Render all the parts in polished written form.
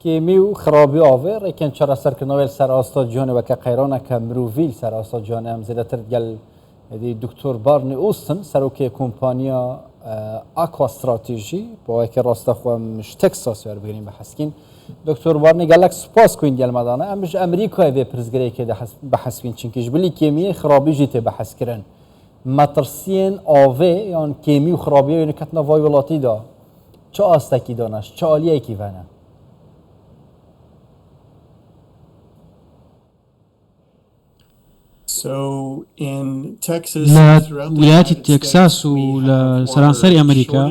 Kêmî û xirabî avê rêkên çareserkirinawê li ser asta cîhanê weke qeyraneke mirovî li ser asta cîhanê em zêdetir digel êdî Doktor Barney Austin serokê kompaniya Aqua Strategy bi weke rasta xwe em ji Texas werbigrîn biheskîn. Doktor Barney gelek spas ku hîn gel me dane. Em ji Amerîkayê vê pirsgirêkê de bihesibîn çimkî ji bilî kêmiyê xirabî jî tê biheskirin. Metirsiyên avê yan kêmî û xirabiyê wê ketina vay welatî de Çi astekî dane, ji çi aliyekî ve ne? لە ویلایەتی تێکساس و لە سەرانسەری ئەمریکا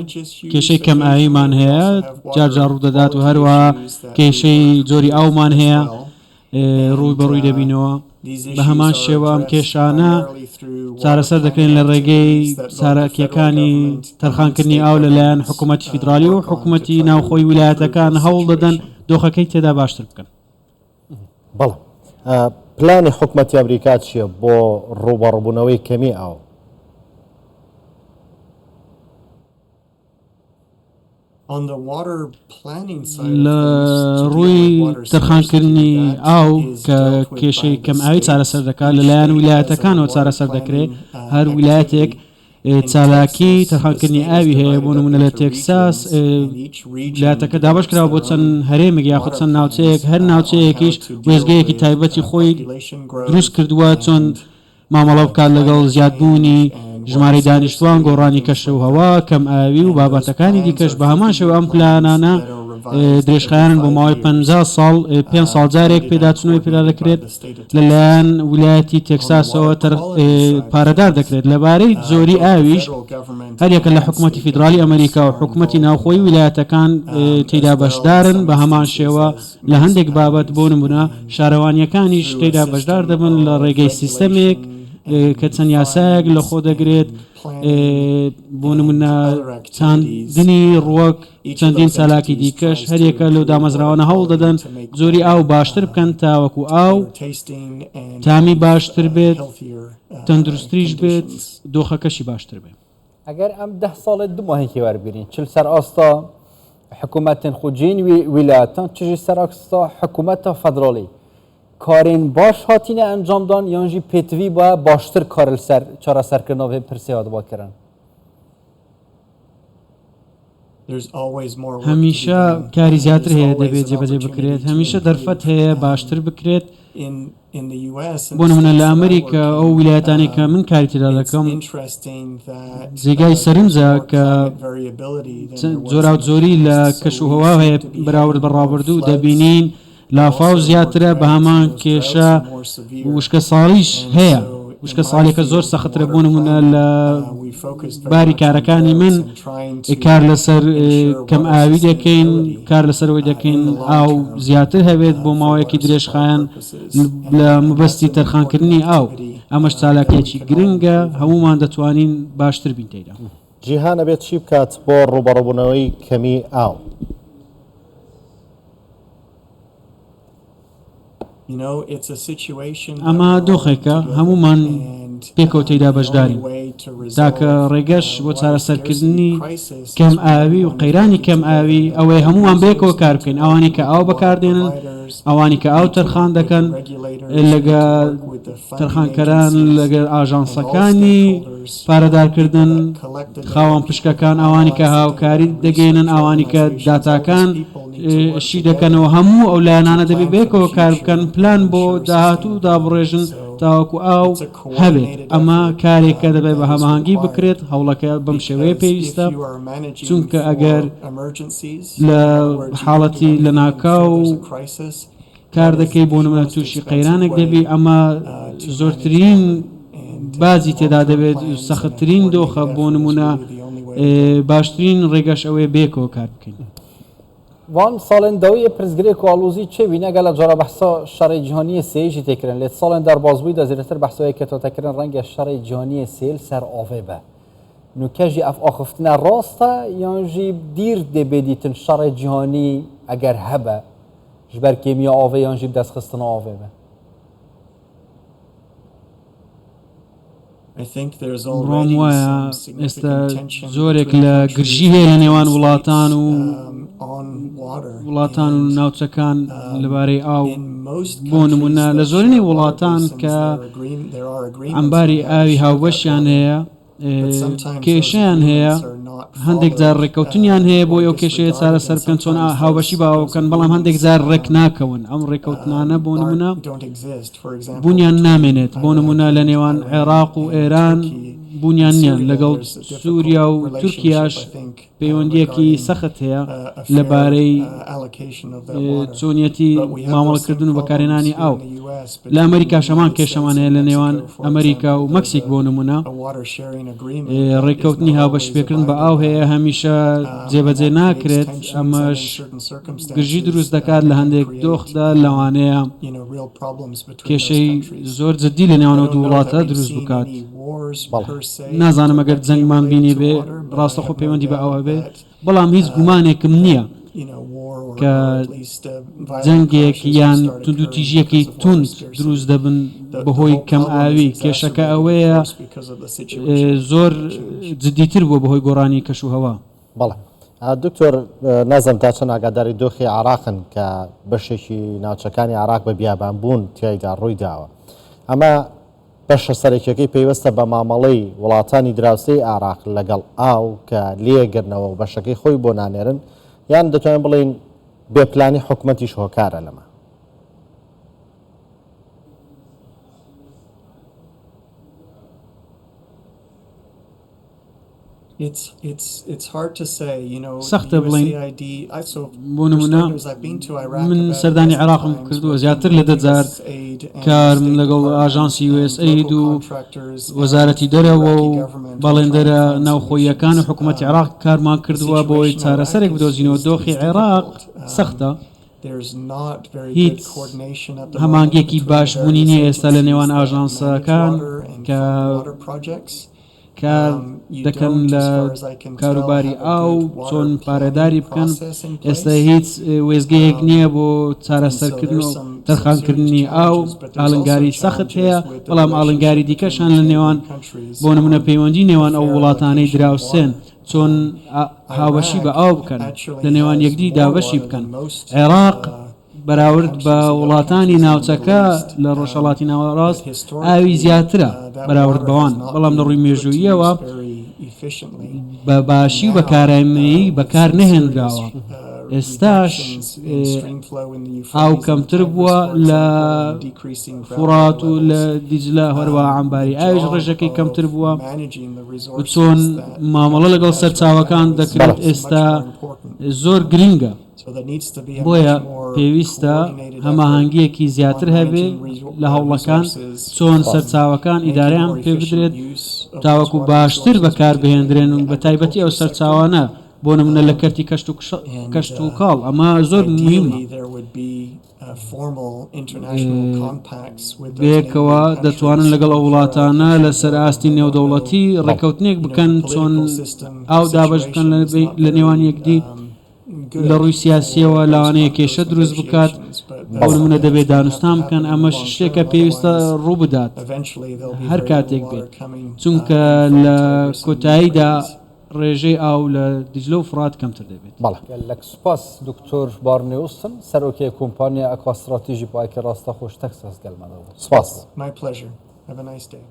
کێشەی کەم ئاویمان هەیە جار جار ڕوودەدات و هەروەها کێشەی جۆری ئاومان هەیە ڕووی بەڕووی دەبینەوە بە هەمان شێوە ئەم کێشانە چارەسەر دەکرێن لە ڕێگەی چالاکیەکانی تەرخانکردنی ئاو لەلایەن حکوومەتی فیدرالی و حکوومەتی ناوخۆی ویلایەتەکان هەوڵ دەدەن دۆخەکەی تێدا باشتر بکەن. بەڵێ پلانی حکومەتی ئەمریکا چییە بۆ ڕووبەڕووبوونەوەی کەمی ئاو؟ لە ڕووی تەرخانکردنی ئاو کە کێشەی کەمئاوی چارەسەر دەکات لەلایەن ویلایەتەکانەوە چارەسەر دەکرێت هەر ویلایەتێک چالاکی تەرخانکردنی ئاوی هەیە بۆ نمونە لە تێکساس ویلایەتەکە دابەش کراوە بۆ چەند هەرێمێک یاخود چەند ناوچەیەک هەر ناوچەیەکیش وێستگەیەکی تایبەتی خۆی دروست کردووە چۆن مامەڵە بکات لەگەڵ زیادبوونی ژمارەی دانیشتوان، گۆڕانی کەشوهەوا، کەمئاوی و بابەتەکانی دیکەش، بەهەمان شێوە ئەم پلانانە درێژخایەنن بۆ ماوەی 50 ساڵ، پێنج ساڵ جارێک پێداچوونەوەی پێدا دەکرێت لەلایەن ویلایەتی تێکساسەوە پارەدار دەکرێت. لەبارەی جۆری ئاویش هەریەکە لە حکومەتی فیدراڵی ئەمریکا و حکومەتی ناوخۆی ویلایەتەکان تێیدا بەشدارن، بەهەمان شێوە لە هەندێک بابەت بۆ نمونە شارەوانییەکانیش تێیدا بەشدار دەبن لە ڕێگەی سیستەمێک کە چەند یاسایەک لە خۆ دەگرێت بۆ نمونە چاندنی ڕوەک چەندین چالاکی دیکەش هەریەکە لەو دامەزراوانە هەوڵ دەدەن جۆری ئاو باشتر بکەن تاوەکو ئاو تامی باشتر بێت تەندروستریش بێت دۆخەکەشی باشتر بێت. ئەگەر ئەم دە ساڵێ دو ماهێکی وەربگرین چل سەر ئاستا حکوومەتên خۆجێن ویلایەتان چ ژی سەر ئاستا حکوومەتە فەدراڵی کارên باش هاتینە ئەنجامدان یان ژی پێتوی بە باشتر کار لەسەر چارەسەرکردنا vê pirsê hatibû kirin؟ هەمیشە کاری زیاتر هەیە دەبێت جێبەجێ بکرێت، هەمیشە دەرفەت هەیە باشتر بکرێت، بۆ نمونە لە ئەمریکا ئەو ویلایەتانەی کە من کاری تێدا دەکەم جێگای سەرنجە کە جۆراوجۆری لە کەشوهەوا هەیە بەراورد بە ڕابردوو دەبینین لافاو زیاترە بە هەمان کێشە وشکە ساڵیش هەیە وشکە ساڵیەکە زۆر سەخترە بۆ نمونە لە باری کارەکانی من کار لەسەر کەم ئاوی دەکەین کار لەسەرەوەی دەکەین ئاو زیاتر هەبێت بۆ ماوەیەکی درێژخایەن لە مەبەستی تەرخانکردنی ئاو ئەمەش چالاکیەکی گرنگە هەمومان دەتوانین باشتر بین تێیدا. جیهان ئەبێت چی بکات بۆ ڕووبەڕووبوونەوەی کەمی ئاو؟ ئەمە دۆخێکە هەموومان پێکەوە تێیدا بەشدارین. تاکە ڕێگەش بۆ چارەسەرکردنی کەمئاوی و قەیرانی کەمئاوی ئەوەیە هەموومان بەیەکەوە کار بکەین، ئەوانەی کە ئاو بەکاردێنن، ئەوانی کە ئاو تەرخان دەکەن، لەگە تەرخانکەران، لەگەر ئاژانسەکانی پارەدارکردن، خاوەن پشکەکان، ئەوانی کە هاوکاری دەگەیەنن، ئەوانی کە داتاکان شی دەکەنەوە، هەموو ئەو لایەنانە دەبێت بەیەکەوە کار بکەن، پلان بۆ داهاتوو دابڕێژن تاوەکو ئاو هەبێت، ئەمە کارێکە دەبێت بە هەماهەنگی بکرێت، هەوڵەکە بەم شێوەیە پێویستە، چونکە ئەگەر لە حاڵەتی لەناکاو کار دەکەی بۆ نمونە تووشی قەیرانێک دەبی ئەمە زۆرترین باجی تێدا دەبێت سەختترین دۆخە بۆ نمونە باشترین ڕێگەش ئەوەیە بەیەکەوە کار بکەین. Van salên dawiyê pirsgirêk û alozî çêbîne gelo cara behsa şerê cîhanî yê sêyê jî tê kirin lê di salên derbasbûyî de zêdetir behsa wê yekê hate kirin renge şerê cîhanî yê sêyê li ser avê be. Nûke jî ev axiftina rast e yan jî dîr dê bê dîtin şerê cîhanî eger hebe ji ber kêmiya avê yan jî bi destxistina avê be? بڕوام وایە ئێستا جۆرێک لە گرژی هەیە لە نێوان وڵاتان و وڵاتان و ناوچەکان لەبارەی ئاو بۆ نمونە لە زۆرینەی وڵاتان کە ئەمباری ئاوی هاوبەشیان هەیە کێشەیان هەیە هەندێک جار ڕێککەوتنیان هەیە بۆ ئەو کێشەیە چارەسەر بکەن چۆن هاوبەشی باوە بکەن بەڵام هەندێک جار ڕێک ناکەون ئەم ڕێککەوتنانە بۆ نمونە بوونیان نامێنێت بۆ نمونە لە نێوان عێراق و ئێران بوونیان نییە لەگەڵ سووریا و تورکیاش پەیوەندییەکی سەخت هەیە لەبارەی چۆنیەتی مامەڵەکردن و بەکارهێنانی ئاو. لە ئەمریکاش هەمان کێشەمان هەیە لە نێوان ئەمریکا و مەکسیک بۆ نمونە ڕێککەوتنی هاوبەشپێکردن بە ئاو هەیە هەمیشە جێبەجێ ناکرێت ئەمەش گرژی دروست دەکات لە هەندێک دۆخدا لەوانەیە کێشەی زۆر جددی لە نێوان ئەو دوو وڵاتە دروست بکات. نازانم ئەگەر جەنگمان بینیبێ ڕاستەخۆ پەیوەندی بە ئەوە بێ، بەڵام هیچ گومانێکم نییە کە جەنگێک یان توندوتیژییەکی توند دروست دەبن بەهۆی کەمئاوی، کێشەکە ئەوەیە زۆر جددیتر بووە بەهۆی گۆڕانی کەشوهەوا. بەڵێ دکتۆر نازم تا چەند ئاگاداری دۆخی عێراقن کە بەشێکی ناوچەکانی عێراق بە بیابان بوون تیایدا ڕووی داوە ئەمە بەشە سەرەکیەکەی پەیوەستە بە مامەڵەی وڵاتانی دراوسێی عێراق لەگەڵ ئاو کە لێگرنەوە و بەشەکەی خۆی بۆ نانێرن یان دەتوانین بڵێین بێ پلانی حکومەتیش هۆکارە لەمە؟ سەختە بڵێین، بۆ نموونە من سەردانی عێراقم کردووە زیاتر لە دە جار کارم لەگەڵ ئاژانسی USAID و وەزارەتی دەرەوە و بەڵێندەرە ناوخۆییەکان و حکوومەتی عێراق کارمان کردووە بۆ ئەوەی چارەسەرێک بدۆزینەوە، دۆخی عێراق سەختە، هیچ هەماهەنگییەکی باش بوونی نییە ئێستا لە نێوان ئاژانسەکان کە کار دەکەن لە کاروباری ئاو چۆن پارێداری بکەن ئێستا هیچ وێزگەیەک نییە بۆ چارەسەرکردن و تەرخانکردنی ئاو ئاڵنگاری سەخت هەیە بەڵام ئاڵنگاری دیکەشان لە نێوان بۆ نمونە پەیوەندی نێوان ئەو وڵاتانەی دراوسێن چۆن هاوبەشی بە ئاو بکەن لە نێوان یەکدی دابەشی بکەن عێراق بەراورد بە وڵاتانی ناوچەکە لە ڕۆژهەڵاتی ناوەڕاست ئاوی زیاترە بەراورد بەوان، بەڵام لە ڕووی مێژووییەوە بە باشی و بە کارامەیی بەکار نەهێنراوە، ئێستاش ئاو کەمتر بووە لە فوڕات و لە دیجلە، هەروەها عەمباری ئاویش ڕێژەکەی کەمتر بووە و چۆن مامەڵە لەگەڵ سەرچاوەکان دەکرێت ئێستا زۆر گرنگە. بۆیە پێویستە هەماهەنگییەکی زیاتر هەبێ لە هەوڵەکان چۆن سەرچاوەکان ئیدارەیان پێ بدرێت تاوەکو باشتر بەکاربهێندرێن و بەتایبەتی ئەو سەرچاوانە بۆ نمونە لە کەرتی کشتوکاڵ ئەمە زۆر مهمە. بەیەکەوە دەتوانن لەگەڵ ئەو وڵاتانە لەسەر ئاستی نێودەوڵەتی ڕێککەوتنێک بکەن چۆن ئاو دابەش بکەن لە نێوان یەکدی. لە ڕووی سیاسییەوە لەوانەیە کێشە دروست بکات، بۆ نموونە دەبێت دانوستان بکەن، ئەمەش شتێکە پێویستە ڕووبدات هەر کاتێک بێت، چونکە لە کۆتاییدا ڕێژەی ئاو لە دیجلە و فڕات کەمتر دەبێت. بەڵێ. گەلەک سوپاس دکتۆر بارنی ئوستن سەرۆکێ کۆمپانیا ئەکوا ستراتیژی بۆ ئایکی ڕاستەخۆش تەکساس گەلمەدەوە. سوپاس. My pleasure. Have a nice day.